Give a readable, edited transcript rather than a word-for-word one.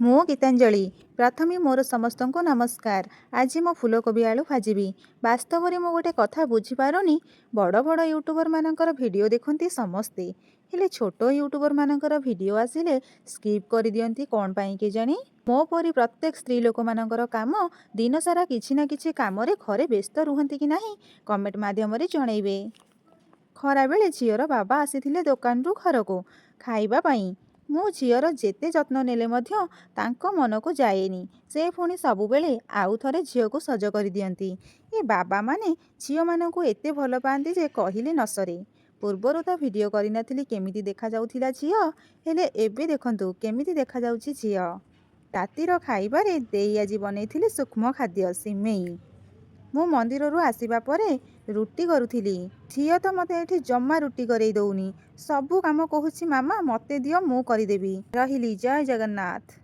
ମୁଁ ଗୀତାଞ୍ଜଳି। ପ୍ରଥମେ ମୋର ସମସ୍ତଙ୍କୁ ନମସ୍କାର। ଆଜି ମୁଁ ଫୁଲକୋବି ଆଳୁ ଭାଜିବି। ବାସ୍ତବରେ ମୁଁ ଗୋଟେ କଥା ବୁଝିପାରୁନି, ବଡ଼ ବଡ଼ ୟୁଟ୍ୟୁବରମାନଙ୍କର ଭିଡ଼ିଓ ଦେଖନ୍ତି ସମସ୍ତେ, ହେଲେ ଛୋଟ ୟୁଟ୍ୟୁବରମାନଙ୍କର ଭିଡ଼ିଓ ଆସିଲେ ସ୍କିପ୍ କରିଦିଅନ୍ତି କ'ଣ ପାଇଁ କେଜାଣି? ମୋ ପରି ପ୍ରତ୍ୟେକ ସ୍ତ୍ରୀ ଲୋକମାନଙ୍କର କାମ ଦିନସାରା କିଛି ନା କିଛି କାମରେ ଘରେ ବ୍ୟସ୍ତ ରୁହନ୍ତି କି ନାହିଁ, କମେଣ୍ଟ ମାଧ୍ୟମରେ ଜଣେଇବେ। ଖରାବେଳେ ଝିଅର ବାବା ଆସିଥିଲେ ଦୋକାନରୁ ଘରକୁ ଖାଇବା ପାଇଁ। ମୁଁ ଝିଅର ଯେତେ ଯତ୍ନ ନେଲେ ମଧ୍ୟ ତାଙ୍କ ମନକୁ ଯାଏନି। ସେ ପୁଣି ସବୁବେଳେ ଆଉ ଥରେ ଝିଅକୁ ସଜ କରିଦିଅନ୍ତି। ଏ ବାବାମାନେ ଝିଅମାନଙ୍କୁ ଏତେ ଭଲ ପାଆନ୍ତି ଯେ କହିଲେ ନ ସରେ। ପୂର୍ବରୁ ତ ଭିଡ଼ିଓ କରିନଥିଲି କେମିତି ଦେଖାଯାଉଥିଲା ଝିଅ, ହେଲେ ଏବେ ଦେଖନ୍ତୁ କେମିତି ଦେଖାଯାଉଛି ଝିଅ। ରାତିର ଖାଇବାରେ ଦେଇ ଆଜି ବନେଇଥିଲେ ସୂକ୍ଷ୍ମ ଖାଦ୍ୟ ସିମେଇ। ମୁଁ ମନ୍ଦିରରୁ ଆସିବା ପରେ ରୁଟି କରୁଥିଲି। ଝିଅ ତ ମୋତେ ଏଠି ଜମା ରୁଟି କରେଇ ଦେଉନି, ସବୁ କାମ କହୁଛି ମାମା ମୋତେ ଦିଅ, ମୁଁ କରିଦେବି। ରହିଲି, ଜୟ ଜଗନ୍ନାଥ।